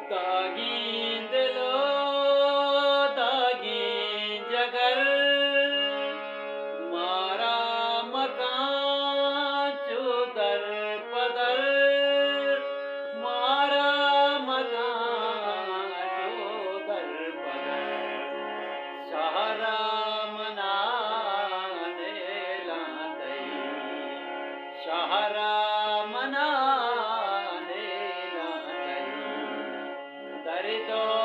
داگیں دل و داگیں جگر، مارا مکان چو در پدر، مارا مکان چو در پدر۔ شہرا منا نیلاں تئی، شہرا منا نیلاں تئی۔ درد و